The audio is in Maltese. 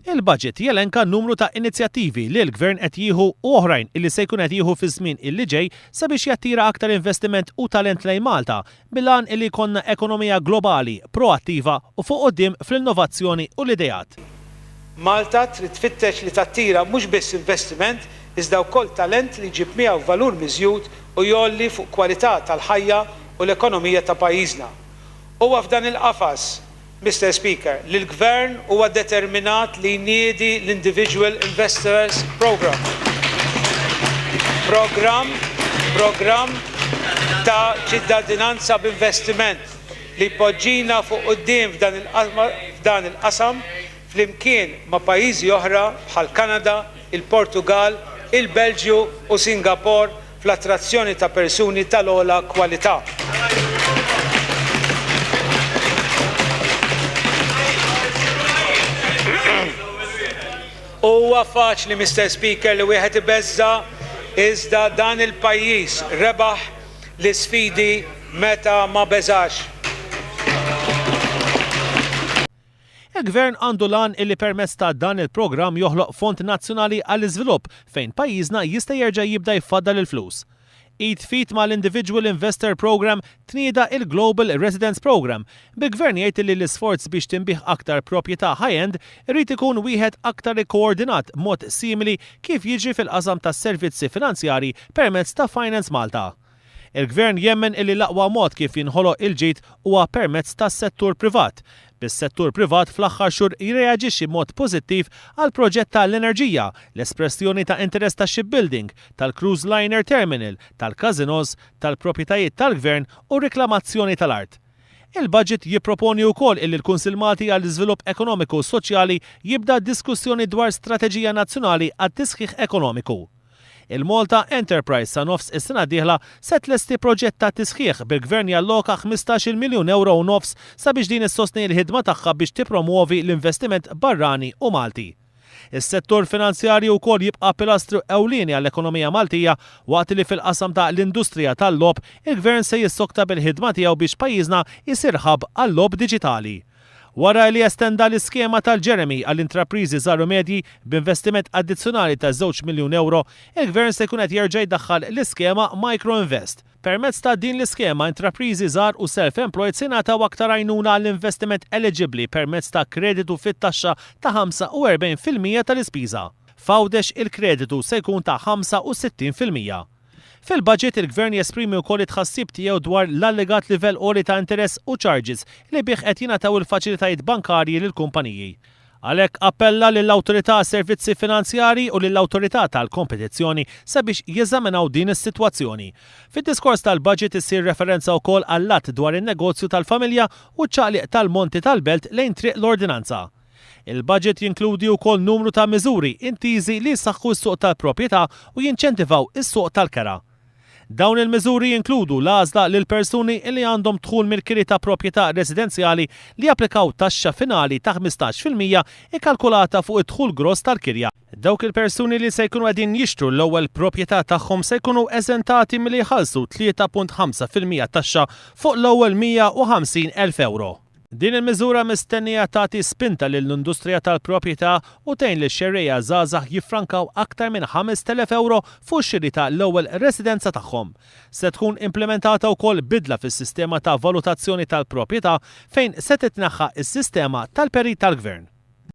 Il-budget jelenka numru ta' inizjattivi li l-Gvern qed jieħu u oħrajn illi se jkun qed jieħu fiż-żmien illi ġej sabiex jattira aktar investiment u talent lejn Malta bil-għan illi jkollna ekonomija globali, proattiva u fuq quddiem fl-innovazzjoni u l-ideat. Malta trid tfittex li tattira mhux biss investiment iżda wkoll talent li jġib miegħu valur miżjud u jgħolli fuq kwalità tal-ħajja u l-ekonomija ta' pajjiżna. Huwa f'dan il-qafas Mister Speaker, li l-Gvern huwa determinat li jniedi l-Individual Investors Programme. Programm, programm ta' ċittadinanza b'investiment li jpoġġina fuq quddiem f'dan il-qasam flimkien ma' pajjiżi oħra bħall-Kanada, il-Portugall, il-Belġju u Singapore fl-attrazzjoni ta' persuni tal-ogħla kwalità. Huwa faċli, Mister Speaker, li wieħed ibeżża' iżda dan il-pajjiż rebaħ l-isfidi meta ma beżax. Il-Gvern għandu l-għan illi permezz ta' dan il-programm joħloq fond nazzjonali għall-iżvilupp fejn pajjiżna jista' jerġa' jibda jfaddal il-flus. Id f'id mal-Individual Investor Programme tnieda il-Global Residence Programme, bil-Gvern jgħid illi l-isforz biex tinbiegħ aktar proprjetà high-end irid ikun wieħed aktar ikkoordinat b'mod simili kif jiġri fil-qasam tas-servizzi finanzjarji permezz ta' Finance Malta. Il-Gvern jemmen illi l-aqwa mod kif jinħoloq il-ġid huwa permezz tas-settur privat, bis-settur privat fl-aħħar xhur jirreaġixxi b'mod pożittiv għall-proġett ta' l-enerġija, l-espressjoni ta' interess tax-shipbuilding, tal-cruise liner terminal, tal-casinos, tal-proprjetajiet tal-Gvern u r-riklamazzjoni tal-art. Il-budget jipproponi wkoll illi l-Kunsill Malti għall-Iżvilupp Ekonomiku u Soċjali jibda diskussjoni dwar strateġija nazzjonali għat-tisħiħ ekonomiku. Il-Malta Enterprise sa nofs is-sena d-dieħla se tlesti proġett ta' tisħiħ bil-Gvern jalloka ħmistax-il miljun ewro u nofs sabiex din issostni l-ħidma tagħha biex tippromwovi l-investiment barrani u Malti. Is-settur finanzjarju wkoll jibqa' pilastru ewlieni għall-ekonomija Maltija waqt li fil-qasam ta' l-industrija tal-logħob il-Gvern se jissokta bil-ħidma tiegħu biex pajjiżna jsir hub għal-logħob diġitali. Wara li estenda l-iskema tal-Jeremy għall-intrapriżi żgħar u medji b'investiment addizzjonali ta' żewġ miljun ewro, il-Gvern se jkun qed jerġa' jdaħħal l-iskema Micro Invest. Permezz ta' din l-iskema, intrapriżi żgħar u self-employed se jingħataw aktar għajnuna għall-investiment eliġibbli permezz ta' kreditu fit-taxxa ta' 45% tal-ispiża. F'Għawdex il-kreditu se jkun ta' 65%. Fil-budget il-Gvern jesprimi wkoll it-tħassib tiegħu dwar l-allegat livell għoli ta' interess u charges li bih qed jingħataw il-faċilitajiet bankarji lill-kumpaniji. Għalhekk appella lill-Awtorità għas-Servizzi Finanzjarji u lill-Awtorità tal-Kompetizzjoni sabiex jeżaminaw din is-sitwazzjoni. Fid-diskors tal-budget issir referenza wkoll għall-Att dwar in-Negozju tal-Familja u ċ-ċaqliq tal-Monti tal-Belt lejn Triq l-Ordinanza. Il-budget jinkludi wkoll numru ta' miżuri intiżi li jsaħħu s-suq tal-proprjetà u jinċentivaw is-suq tal-kera. Dawn il-miżuri jinkludu l-għażla lil persuni li għandhom dħul mill-kiri ta' proprjetà residenzjali li japplikaw taxxa finali ta' 15% ikkalkulata fuq id-dħul gross tal-kirja. Dawk il-persuni li se jkunu qegħdin jixtru l-ewwel proprjetà tagħhom se jkunu eżentati milli jħallsu 3.5% taxxa fuq l-ewwel 150,000 ewro. Din il-miżura mistennija tagħti spinta lill-industrija tal-proprjetà u tgħin lix-xerrejja żgħażagħ jiffrankaw aktar minn 5,000 ewro fuq ix-xiri ta' l-ewwel residenza tagħhom. Se tkun implimentata wkoll bidla fis-sistema ta' valutazzjoni tal-proprjetà fejn se titneħħa s-sistema tal-perit tal-Gvern.